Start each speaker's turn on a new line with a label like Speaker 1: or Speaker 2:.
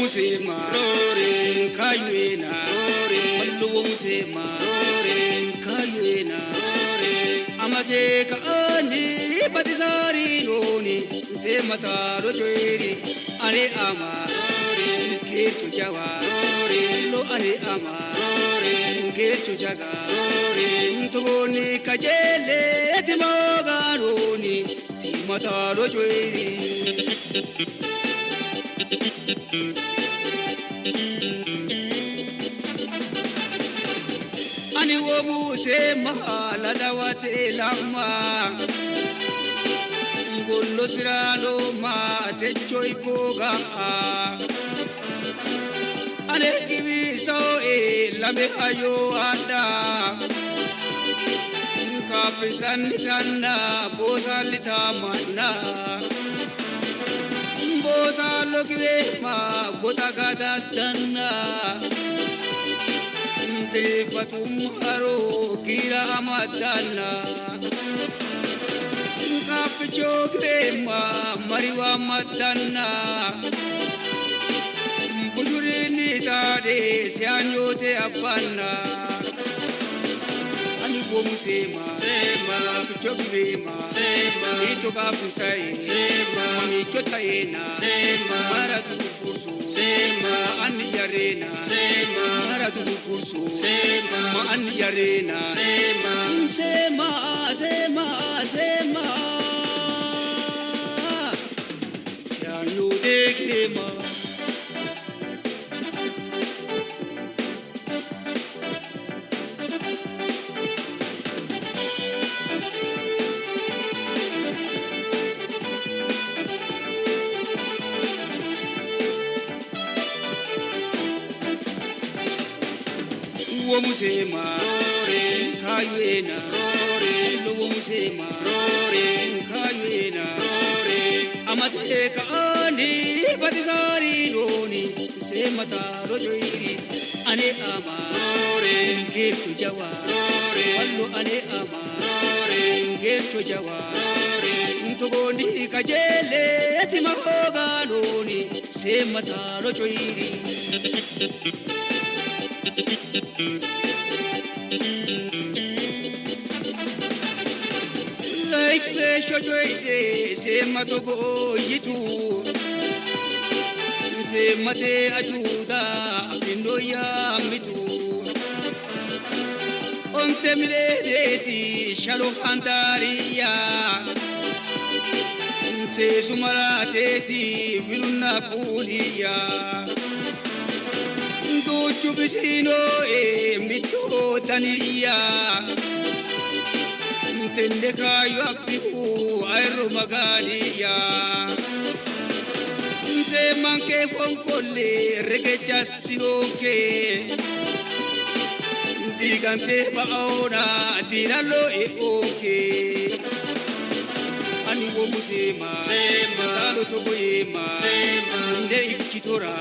Speaker 1: Womusema
Speaker 2: Roore.
Speaker 1: Kayuena
Speaker 2: Roore.
Speaker 1: Wallo womusema
Speaker 2: Roore.
Speaker 1: Kayuena
Speaker 2: Roore.
Speaker 1: Amate kaani batisaarinoni seemataro coyiri ane ama
Speaker 2: Roore.
Speaker 1: geercho jawa
Speaker 2: Roore.
Speaker 1: wallo ane ama
Speaker 2: Roore.
Speaker 1: geercho jaga
Speaker 2: Roore.
Speaker 1: Togooni kajeele timoogaanoni seemataro coyiri. Ani wobu sema ladawate lama gollo siralo ma techo ikoga ane kibi sao e lame ayo ada kapisan tanna bosalli tamanna bosallo kibe ma gota gata tanna Tirifatum haro gira amadana Kapicho grema mariwa madana Bujurini tade sianyote abana Ani gomusema
Speaker 2: Sema.
Speaker 1: Kapicho grema
Speaker 2: Sema.
Speaker 1: Ito kapisai
Speaker 2: Sema.
Speaker 1: Mamicho taena
Speaker 2: Sema.
Speaker 1: Mara tukukursu
Speaker 2: Sema.
Speaker 1: Ani yarena
Speaker 2: Sema.
Speaker 1: Mara tukukursu
Speaker 2: Sema.
Speaker 1: Ma ani yarena
Speaker 2: Sema.
Speaker 1: Sema, sema, sema. Yanyu dekema. Womu sema.
Speaker 2: Roore.
Speaker 1: Kayuena.
Speaker 2: Roore.
Speaker 1: Lowomu sema.
Speaker 2: Roore.
Speaker 1: Kayuena.
Speaker 2: Roore.
Speaker 1: Amate kaani batisari noni semata rojoiri ane ama
Speaker 2: Roore.
Speaker 1: geercho jawa
Speaker 2: Roore.
Speaker 1: wallo ane ama
Speaker 2: Roore.
Speaker 1: geercho jawa
Speaker 2: Roore.
Speaker 1: Togooni kajeele timahoogaanooni seemata rojoiri. Laikbe shojoide seema togo yitu seemate ajuuda afindoya mitu onte mileeti shalo hantaariya seesumarateeti wilunna kuuliya duuchu bisino e mitto daniya Tende kayo abbihu ayro magaaliya Nse manke fonkolle regecha sinonke Digante baona dinalo e onke Ani wo musema
Speaker 2: Sema.
Speaker 1: Talo togoyema
Speaker 2: Sema.
Speaker 1: Nde ikitora.